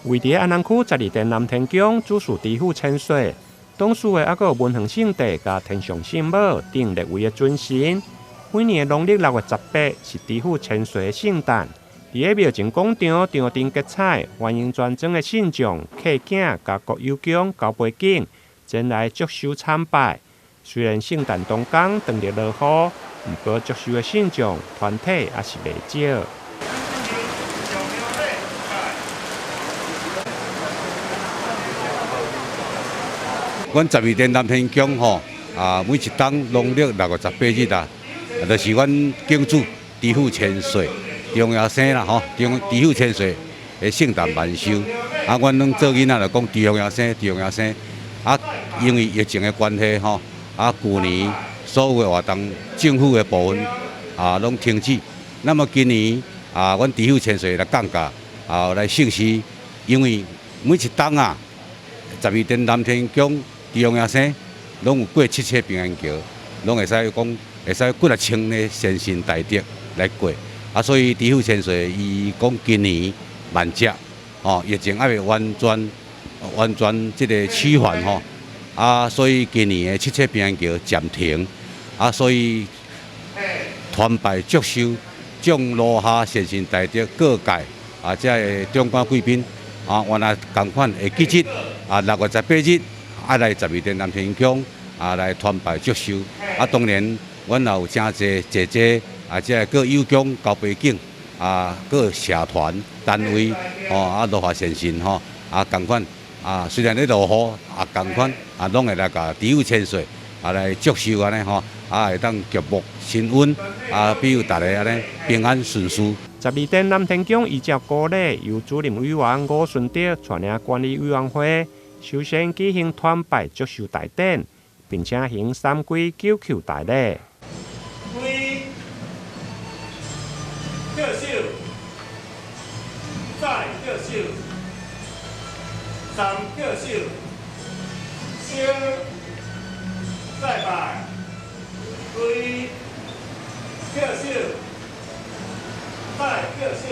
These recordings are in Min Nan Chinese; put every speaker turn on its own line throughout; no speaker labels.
位佇安南區十二殿南天宮主事知府千歲，董事的猶閣有文園聖帝佮天上聖母等列位的尊神。每年農曆6月18是知府千歲的聖誕，佇个廟前廣場張燈結綵，歡迎全莊的信眾、客囝佮國有宮交背景前來祝壽參拜。雖然聖誕當工當日落雨，毋過祝壽的信眾團體也是袂少。
阮十二殿南天宮吼，每一冬農曆6月18日啊，就是阮景主知府千歲中爺生啦吼，中知府千歲的聖誕萬壽。啊，阮攏做囡仔就講中爺生，中爺生。啊，因為疫情的關係吼，啊，舊年所有的活動政府的部分啊攏停止。那麼今年啊，阮知府千歲來降駕啊來聖事，因為每一冬啊，十二殿南天宮中爺生攏有過七彩平安橋，攏會使講會使幾若千个善信大德來過。啊，所以知府千歲伊講今年萬捷，吼，疫情猶未完全這個趨緩吼，啊，所以今年的七彩平安橋暫停，啊，所以團拜祝壽，眾路下善信大德各界啊，這个長官貴賓啊，原來仝款會記得啊，6月18日。啊，來十二殿南天宮啊，來團拜祝壽。啊，當然，阮也有誠濟姐姐啊，這個各有宮交背景啊，各社團單位吼啊，落下善信吼啊，仝款啊，雖然咧落雨啊，仝款啊，攏會來共知府千歲啊來祝壽按呢吼，啊會當舉目神恩啊，庇佑大家按呢平安順遂。
十二殿南天宮依照古禮，由主任委員吳順德帶領管理委員會，首先舉行團拜祝壽大典，並且行三歸九叩大禮。
歸，叩首，再叩首，三叩首，燒，再拜，歸，叩首，再叩首，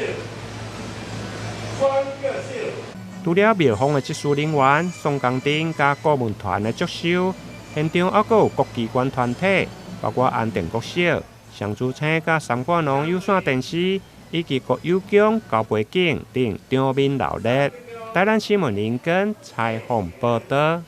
關叩首。
除了廟方的執事人員、宋江陣佮顧問團的祝壽，現場猶閣有各機關團體，包括安定國小、雙子星佮三冠王有線電視，以及國有宮、交背景等場面鬧熱。台南新聞林根採訪報導。